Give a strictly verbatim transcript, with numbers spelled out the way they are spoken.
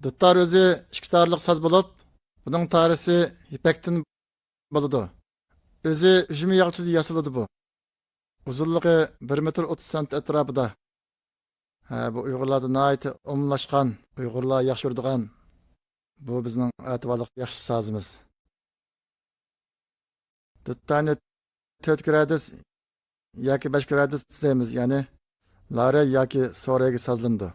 دۇتار ئۆزى ئىككى تارلىق ساز بولۇپ، بۇنىڭ تارىسى يىپەكتىن بولىدۇ. ئۆزى ئۈجمە ياغىچىدىن ياسىلىدۇ بۇ. ئۇزۇنلۇقى بىر مېتىر ئوتتۇز سانتى ئەتراپىدا. ھە، بۇ ئۇيغۇرلاردا ناھايىتى ئومۇملاشقان، ئۇيغۇرلار ياخشى ئۇرىدىغان، بۇ بىزنىڭ ئەتىۋارلىق ياخشى سازىمىز. دۇتارنى تۆت گرادۇس ياكى بەش گرادۇس دەيمىز، يەنى لارەي ياكى سورەيگە سازلىنىدۇ.